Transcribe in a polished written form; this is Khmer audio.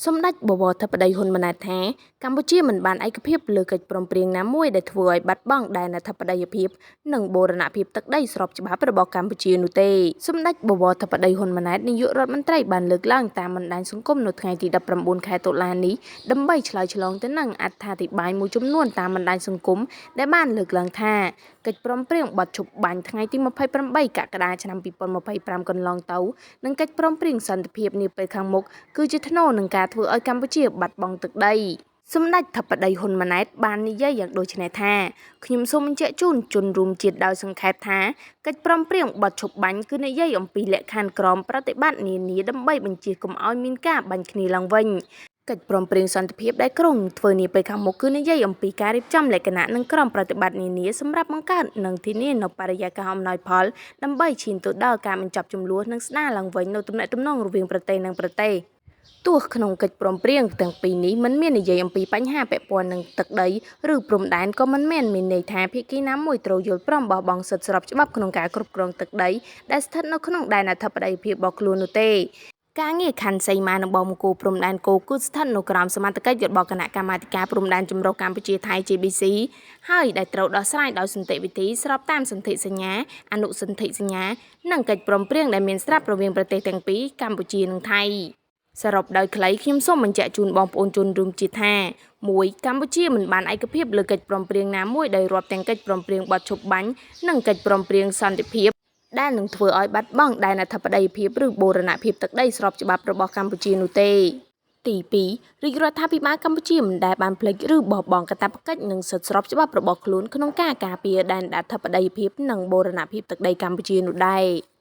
សម្ដេចបវរធិបតីហ៊ុនម៉ាណែតថាកម្ពុជាមិនបានឯកភាពលើកិច្ចព្រមព្រៀងណាមួយដែលធ្វើឲ្យបាត់បង់ដែនអធិបតីភាពនិងបូរណភាពទឹកដីស្របច្បាប់របស់កម្ពុជានោះទេសម្ដេចបវរធិបតីហ៊ុនម៉ាណែតនាយករដ្ឋមន្ត្រីបានលើកឡើងតាមបណ្ដាញសង្គមនៅថ្ងៃទី19ខែតុលានេះដើម្បីឆ្លើយឆ្លងទៅនឹងអត្ថាធិប្បាយមួយចំនួនតាមបណ្ដាញសង្គមដែលបានលើកឡើងថាកិច្ចព្រមព្រៀងបទឈប់បាញ់ថ្ងៃទី28កក្កដាឆ្នាំ2025កន្លងទៅនិងកិច្ចព្រមព្រៀងសន្តិភាពនាពេលខាងមុខគឺជាថ្នូរនឹងការធ្វើឲ្យកម្ពុជាបាត់បង់ទឹកដីសម្ដេចធិបតីហ៊ុនម៉ាណែតបាននិយាយយ៉ាងដូចនេះថាខ្ញុំសូមបញ្ជាក់ជូនជនរួមជាតិដោយសង្ខេបថាកិច្ចព្រមព្រៀងបទឈប់បាញ់គឺនិយាយអំពីលក្ខខណ្ឌក្រមប្រតិបត្តិនានាដើម្បីបញ្ចៀសកុំឲ្យមានការបាញ់គ្នាឡើងវិញកិច្ចព្រមព្រៀងសន្តិភាពដែលក្រុងធ្វើនាពេលខាងមុខគឺនិយាយអំពីការរៀបចំលក្ខណៈនិងក្រមប្រតិបត្តិនានាសម្រាប់បង្កើតនិងធានានូវបរិយាកាសអំណោយផលដើម្បីឈានទៅដល់ការបញ្ចប់ជម្លោះនិងស្ដារឡើងវិញនូវទំនាក់ទំនងរវាងប្រទេសនិងប្រទេសទោះក្នុងកិច្ចព្រមព្រៀងទាំងពីរនេះមិនមាននិយាយអំពីបញ្ហាពាក់ព័ន្ធនឹងទឹកដីឬព្រំដែនក៏មិនមែនមានន័យថាភាគីណាមួយត្រូវយល់ព្រមបោះបង់សិទ្ធិស្របច្បាប់ក្នុងការគ្រប់គ្រងទឹកដីដែលស្ថិតនៅក្នុងដែនអធិបតេយ្យភាពរបស់ខ្លួននោះទេការងារខណ្ឌសីមានិងបោះមង្គលព្រំដែនគោគឺស្ថិតនៅក្រោមសមត្ថកិច្ចរបស់គណៈកម្មាធិការព្រំដែនចម្រុះកម្ពុជាថៃ JBC ហើយដែលត្រូវដោះស្រាយដោយសន្តិវិធីស្របតាមសន្ធិសញ្ញាអនុសន្ធិសញ្ញានិងកិច្ចព្រមព្រៀងដែលមានស្រាប់រវាងប្រទេសទាំងពីរកម្ពុជានិងថៃសរុបដោយខ្លីខ្ញុំសូមបញ្ជាក់ជូនបងប្អូនជនរួមជាតិថា1កម្ពុជាមិនបានឯកភាពលើកិច្ចព្រមព្រៀងណាមួយដោយរាប់ទាំងកិច្ចព្រមព្រៀងបទឈប់បាញ់និងកិច្ចព្រមព្រៀងសន្តិភាពដែលនឹងធ្វើឲ្យបាត់បង់ដែនអធិបតេយ្យភាពឬបូរណភាពទឹកដីស្របច្បាប់របស់កម្ពុជានោះទេទី2រាជរដ្ឋាភិបាលកម្ពុជាមិនដែលបានភ្លេចឬបោះបង់កាតព្វកិច្ចនិងសិទ្ធិស្របច្បាប់របស់ខ្លួនក្នុងការការពារដែនអធិបតេយ្យភាពនិងបូរណភាពទឹកដីកម្ពុជានោះដែរ។